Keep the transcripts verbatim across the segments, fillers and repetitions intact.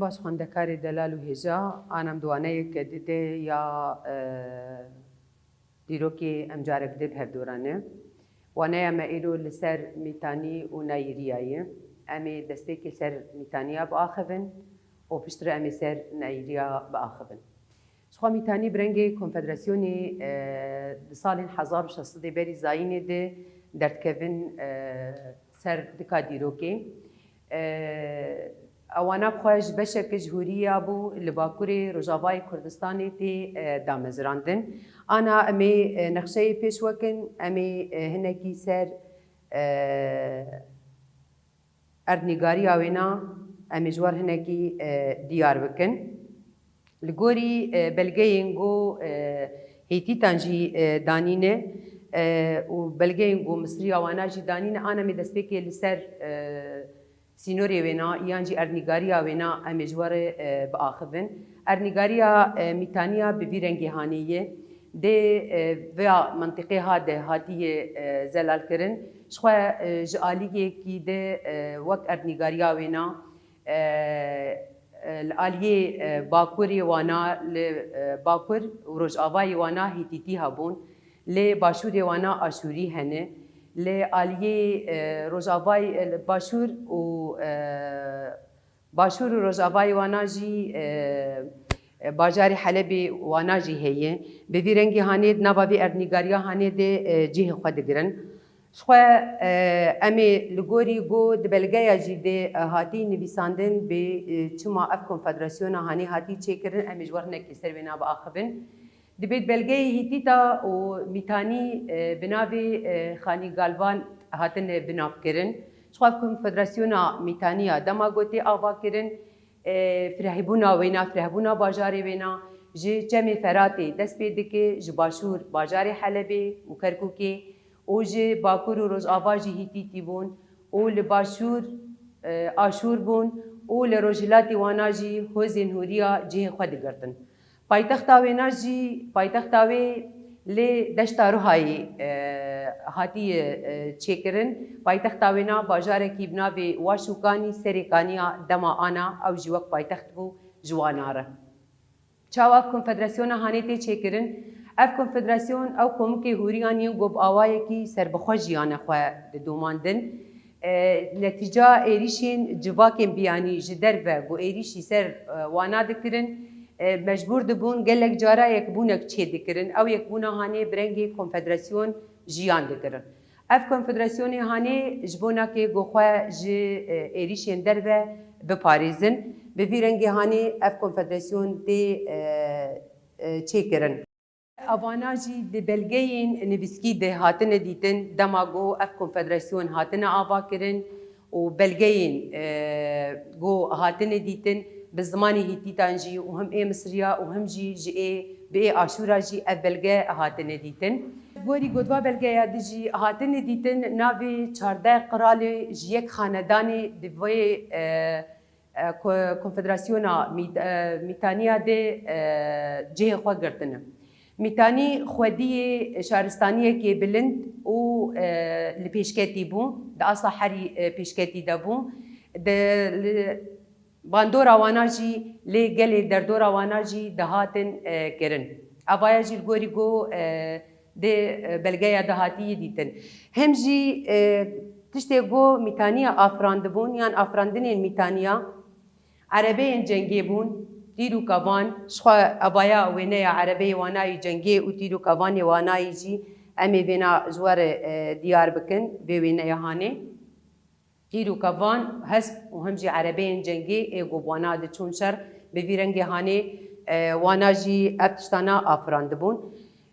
Baş xwendekarê delal û hêja, anam di waneyeke di de ya, e, dîrokê em carek di bi hev dora ne. Waneya me îro li ser Mîtanî û Nayîriya ye. Em ê destpêkê ser Mîtaniya biaxivin û piştre em ê ser Nayîriya biaxivin. Ji xwe Mîtanî bi rengê Konfederasyonê, e, di salên hezar û şeş sedê berî zayînê de derdikevin, e, ser dika dîrokê. E, ewana bi xwe ji beşeke ji hûrî ya bû li Bakurê Rojavayê Kurdistanê tê, e, damezrandin. Ana em ê, e, nexşeyê pêş wekin, em ê, e, hinekî ser, e, erdnîgariya wêna em ê ji wer hinekî, e, diyar bikin. Li gorî, e, belgeyên ku, e, Hîtîtan jî, e, danîne, e, û belgeyên ku Misriya wana jî danîne, ana em ê destpêkê li ser, e, sînorê wêna yan jî erdnîgariya wêna em ê ji we re, e, biaxivin. Erdnîgariya, e, Mîtaniya bi vî rengê hanê ye. Dê, e, vêya mentiqê ha de hatiye, e, zelalkirin. Ji xwe, e, ji aliyekî de, e, wek erdnîgariya wêna, e, e, li aliyê, e, bakurê wana, li, e, bakur û rojavayê wana Hîtîtî hebûn, lê başûrê wana Aşûrî hene, li aliyê, e, rojavayê, e, li başûr û, e, başûr û rojavayê wana jî, e, e, bajarê Helebê wana jî heye. Bi vî rengî hanê di nava vî erdnîgariya hanê de, e, cihê xwe digirin. Ji xwe, e, em ê li gorî ku di belgeya jî de, e, hatî nivîsandin bê, e, çima ev konfederasyona hanê hatî çêkirin, em ê ji we hinekî ser wêna biaxivin. Dibê di belgeyê Hîtîta û Mîtanî, e, bi navê, e, Xanî Galvan hatine binavkirin. Ji xwe ev konfederasyona Mîtaniya dema ku tê avakirin, e, firehbûna wêna, firehbûna bajarê wêna ji Çemê Feratê dest pê dike, ji başûr bajarê Helebê û Kerkûkê û ji bakur û rojava jî Hîtîtî bûn û li başûr, e, Aşûr bûn û li rojhilatê wana jî hozên hûriya cihê xwe digirtin. Paytexta wêna jî, paytexta wê lê deşta Ruhayê, e, hatiye, e, çêkirin. Paytexta wêna bajarekî bi navê Waşûkanî Serêkaniya dema ana, ew jî wek paytext bû ji wana re. Çawa ev konfederasyona hanê tê çêkirin? Ev konfederasyon ew komikê hûriyan yên ku bi awayekî serbixwe jiyane xwe didomandin. E, netîca êrîşên civakên biyanî ji derve ku êrîşî ser, e, wana dikirin, e, mecbûr dibûn gelek cara yekbûnek çêdikirin. Ew yekbûna hanê bi rengê konfederasyon jiyan dikirin. Ev konfederasyonê hanê ji bo nake ku xwe ji, e, êrîşên derve biparêzin. Bi vî rengê hanê ev konfederasyon tê, e, e, çêkirin. Evana jî di belgeyên nivîskî de hatine dîtin, dema ku ev konfederasyon hatine avakirin û belgeyên, e, ku hatine dîtin bi zimanê Hîtîtan jî û him ê Misriya û him jî ji ê, bi ê Aşûra jî ev belge hatine dîtin. Gorî ku di va belgeya di jî hatine dîtin, navê çardeh qiralê ji yek xanedanê di vê, e, e, ko-, konfederasyona Mît-, e, Mîtaniya de, e, cihê xwe girtine. Mîtanî xwediyê şaristaniyekê bilind û, e, li pêşketî bû, di asla herî, e, pêşketî de bû. Di, li bandora wana jî, lê gelê derdora wana jî dihatin, e, kirin. Evaya jî li gorî ku, e, di, e, belgeya dahatiyê dîtin. Hem jî, e, tiştê ku Mîtaniya afirandibûn yan afirandinên Mîtaniya, erebeyên cengê bûn, tîr û kavan, ji xwe evaya wêneya erebeyê wanayî cengê û tîr û kavanê wanayî jî em ê vêna ji we re, e, diyar bikin, vê wêneya hanê. Tîr û kavan, hesp û him jî erebeyên cengê ê ku bi wana diçûn şer, bi vî rengê hanê, e, wana jî ev tiştana afirandibûn.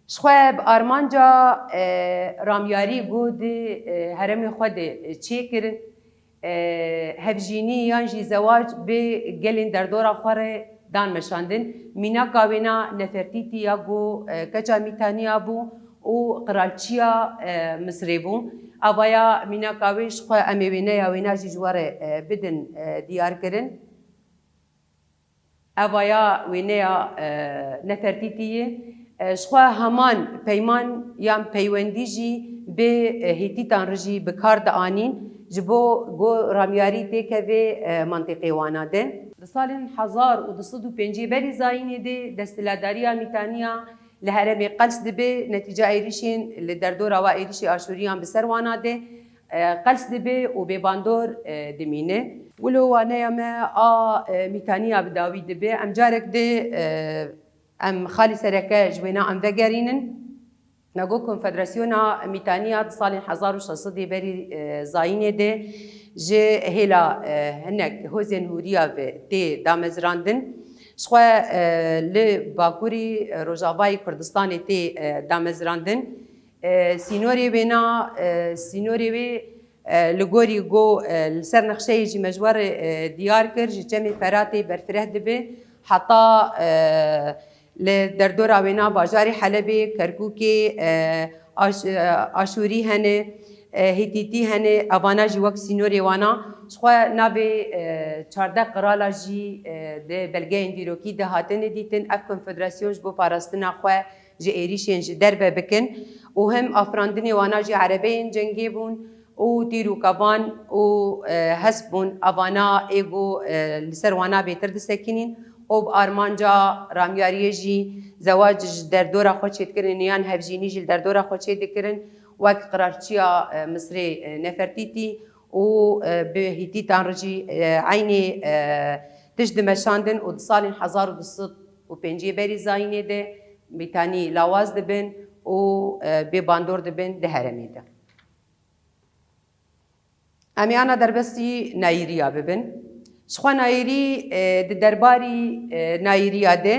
Ji xwe bi armanca, e, ramyarî ku di, e, herêmê xwe de, e, çêkirin, e, hevjînî yan jî zewac bi gelên derdora xwe re dan meşandin. Mînaka wêna Nefertîtî ya ku, e, keça Mîtaniya bû û qiralçiya, e, Misrê bû. Avaya mînaka wê ji xwe em ê wêneya wêna jî ji we re, e, bidin, e, diyar kirin. Evaya wêneya, e, Nefertîtî ye. E, ji xwe heman peyman yan peywendî jî bi, e, Hîtîtan re jî bi kar dianîn, ji bo ku ramyarî têkeve, e, mentiqê wana de. Di salên hezar û du sed û pêncî berî zayînê de desthilatdariya Mîtaniya li herêmê qels dibe, netîca êrîşên li derdora wa êrîşê Aşûriyan bi ser wana de, e, qels dibe û bêbandor, e, dimîne. Wilo waneya me a, e, Mîtaniya bi dawî dibe. Em carek di, e, em xalî sereke ji wêna em vegerînin. Me got Konfederasyona Mîtaniya di salên hezar û şeş sedê berî, e, zayînê de ji hêla, e, hinek hozên Hûriya ve tê damezrandin. Jixwe, e, li Bakurî, e, Rojavayê Kurdistanê tê, e, damezrandin. E, sînorê wêna, e, sînorê wê, e, li gorî go, e, li ser nexşeyê jî me ji we re, e, diyar kir, ji Çemê Feratê berfireh dibe heta, e, li derdora wêna bajarê Helebê, Kerkûkê, e, Aş-, e, Aşûrî hene, e, Hîtîtî hene, evana jî wek sînorê wana. Jixwe navê, e, çardeh qirala jî, e, di belgeyên dîrokî de hatine dîtin. Ev konfederasyon ji bo parastina xwe ji êrîşên ji derve bikin û him afirandinê wana jî erebeyên cengê bûn û tîr û kavan û, e, hesp bûn. Evana ê ku, e, li ser wana bêtir disekinîn û bi armanca ramyariyê jî zewac ji derdora xwe çêdikirin yan hevjînî jî li derdora xwe çêdikirin, wek qirarçiya, e, Misrê, e, Nefertîtî û, e, bi Hîtîtan re jî, e, eynê, e, tişt dimeşandin û di salên hezar û du sed û pêncî berî zayînê de Mîtanî lawaz dibin û, e, bêbandor dibin di herêmê de. Em ê ana derbasî nayîriya bibin. Jixwe nayîrî, e, di derbarî, e, nayîriya de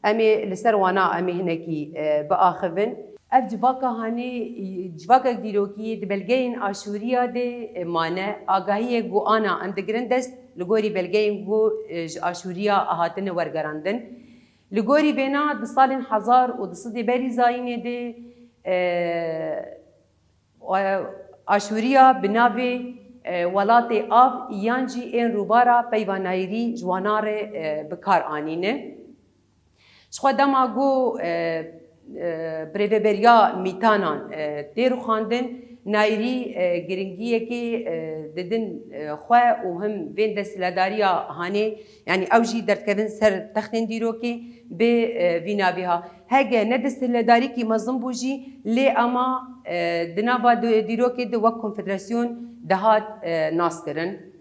em ê li ser wana em ê hinekî, e, biaxivin. Ev civaka hanê, e, civakek dîrokî di belgeyên Aşûriya de, e, mane. Agahiyek ku ana em digirin dest li gorî belgeyên ku, e, ji Aşûriya hatine wergerandin. Li gorî vêna di salên hezar û du sedê berî zayînê de, e, Aşûriya bi navê, e, welatê av yan jî ên rûbara peyva nayîrî ji wana re, e, bi kar anîne. Jixwe dema ku, e, e, birêveberiya Mîtanan, e, tê rûxandin, nayîrî, e, giringiyekê, e, didin, e, xwe û him vên desthilatdariya hanê, yanî ew jî derdikevin ser textên dîrokê bi, e, vî navê ha. Hege ne desthilatdarîkî mezin bû jî, lê ema, e, di nava di-, dîrokê de wek konfederasyon dihat, e, naskirin.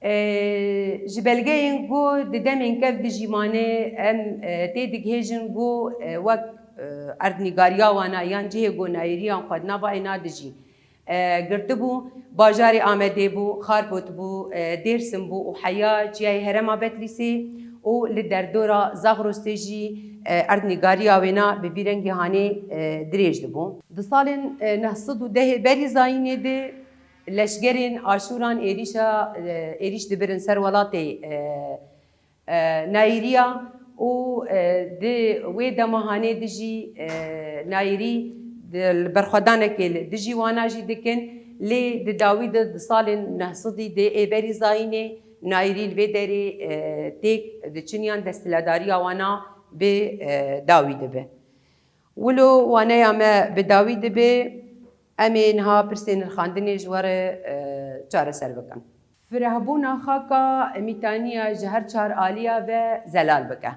E, ji belgeyên ku di demên kev de jî mane, em, e, tê digihêjin ku, e, wek, e, erdnîgariya wana yan cihê ku nayîriyan xwe di nava êna de jî, e, girtibû, bajarê Amedê bû, Xarpût bû, e, Dêrsim bû û heya çiyayê herêma Betlîsê û li derdora Zagrosê jî, e, erdnîgariya wêna bi vî rengî hanê, e, dirêj dibû. Di salên, e, neh sed û dehê berî zayînê de leşgerên Aşûran êrîşa, e, êrîş dibirin ser welatê, e, e, Nayîriya û, e, di wê dema hanê de jî, e, Nayîrî di, li berxwedanekê li dijî wana jî dikin, lê di dawî de di salên neh sedî de ê berî zayînê Nayîrî li vê derê, e, têk diçin yan desthilatdariya wana bi, e, dawî dibe. Wilo waneya me bi dawî dibe, em ê niha pirsên nirxandinê ji we re, e, çareser bikin. Firehbûna xaka Mîtaniya ji her çar aliya ve zelal bike.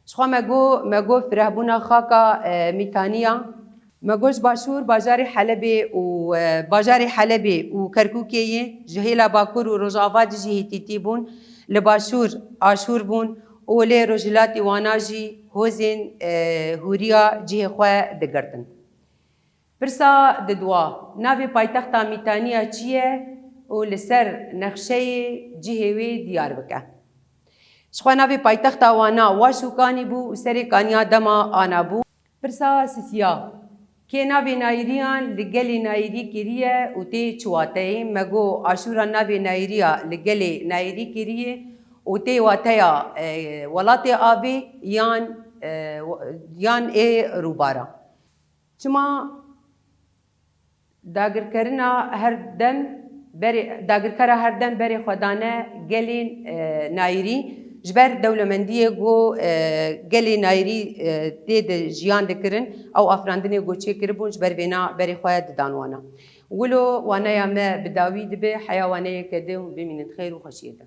Jixwe me got, me got firehbûna xaka, e, Mîtaniya. Me got ji başûr bajarê Helebê û, e, bajarê Helebê û Kerkûkê yê, ji hêla Bakur û Rojava dijî Hîtîtî bûn. Li başûr Aşûr bûn û lê rojhilatî wana jî hozên, e, Hûriya cihê xwe digirtin. Pirsa diduwa, navê paytexta Mîtaniya çi ye û li ser nexşeyê cihê wê diyar bike. Jixwe navê paytexta wana Waşûkanî bû û serê kaniya dema ana bû. Pirsa sisiya, kê navê Nayîriyan li gelê Nayîrî kiriye û tê çi wateyê? Me got Aşûra navê Nayîriya li gelê Nayîrî kiriye û tê wateya, e, welatê avê yan, e, yan ê rûbara. Çima dagirkerina her dem berê, dagirkera her dem berê xwe dane gelên, e, Nayîrî, ji ber dewlemendiyê ku, e, gelê Nayîrî, e, tê de jiyan dikirin, ew afirandinê ku çêkiribûn, ji ber vêna berê xwe didan wana. Wilo waneya me bi dawî dibe, heya waneyeke din bimînin xêr û xweşiyê de.